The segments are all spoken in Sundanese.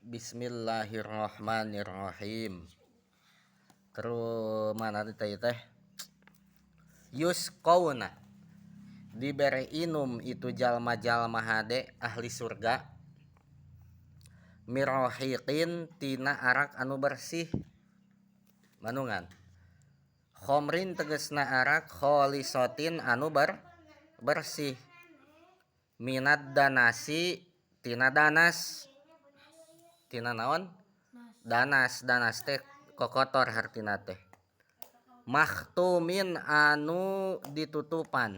Bismillahirrahmanirrahim. Terus mana teh teh? Yusqauna dibere inum itu jalma-jalma hade ahli surga mirohiqin tina arak anu bersih manungan khomrin tegesna arak kholisotin anu bersih minad danasi tina danas tina naon danas danas teh kokotor hartina teh makhtumin anu ditutupan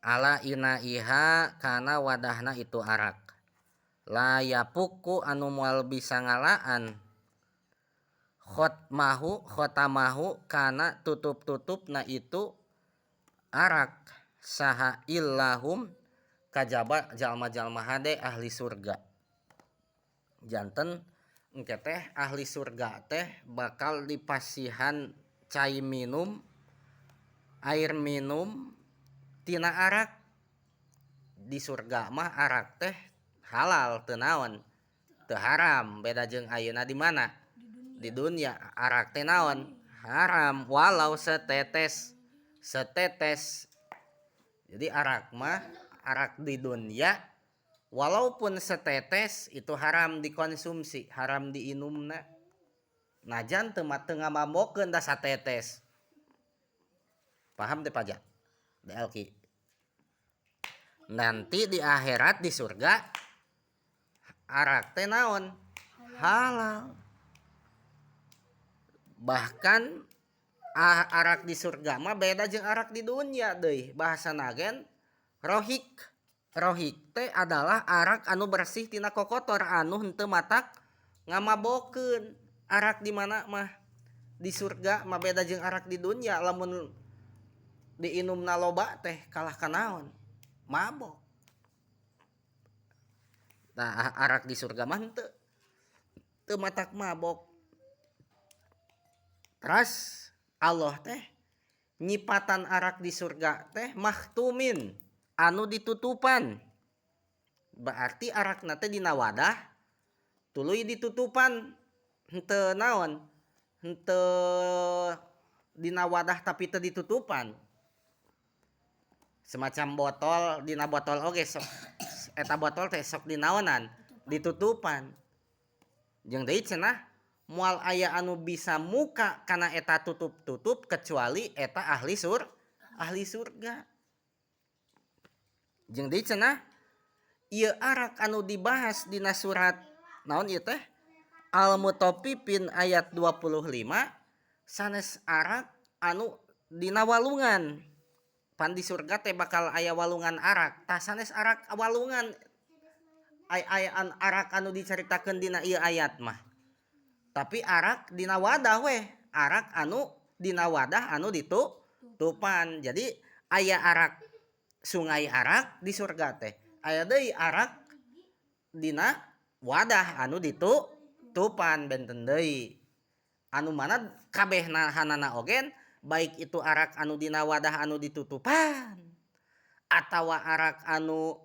ala inaiha kana wadahna itu arak la yapuku anu moal bisa ngalaan khotmahu khotamahu kana tutup-tutupna itu arak saha illahum kajaba jalma-jalma hade ahli surga. Janten engke teh ahli surga teh bakal dipasihan cai minum air minum tina arak. Di surga mah arak teh halal teu naon teu haram, beda jeung ayeuna di mana di dunia arak teh naon haram walau setetes setetes. Jadi arak mah arak di dunia walaupun setetes itu haram dikonsumsi, haram diinumna. Najan teu mah teu ngamabokeun da satetes. Paham teh pajak? DLK. Nanti di akhirat di surga arak teh naon? Halal. Bahkan arak di surga mah beda jeung arak di dunia deui. Bahasana gen rohik. Rohik teh adalah arak anu bersih tina kokotor anu henteu matak ngamabokeun. Arak di mana mah di surga mah beda jeung arak di dunia, lamun diinumna loba teh kalah kanaon mabok. Nah arak di surga mah henteu teu matak mabok. Terus Allah teh nyipatan arak di surga teh makhtumin anu ditutupan, berarti arakna teh dina wadah tuluy ditutupan, henteu naon henteu dina wadah tapi teu ditutupan, semacam botol dina botol oge sok eta botol teh sok dinaonan ditutupan. Jeung deui cenah moal aya anu bisa muka kana eta tutup-tutup kecuali eta ahli surga. Jeung deui cenah ieu arak anu dibahas dina surat naon ieu teh Al-Mutaffifin ayat 25 sanes arak anu dina walungan. Pan di surga teh bakal aya walungan arak, tah sanes arak walungan aya arak anu dicaritakeun dina ieu ayat mah. Tapi arak dina wadah weh, arak anu dina wadah anu ditutupan. Jadi aya arak sungai arak di surga teh, aya deui arak dina wadah anu ditutupan, benten deui. Anu mana kabehna hanana ogen, baik itu arak anu dina wadah anu ditutupan atawa arak anu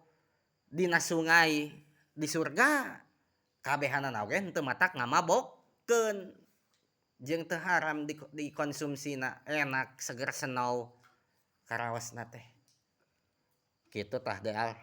dina sungai di surga, kabehanana oge henteu matak ngamabokeun jeung teu haram dikonsumsina, enak seger senau karaosna teh. Kitu tah deal.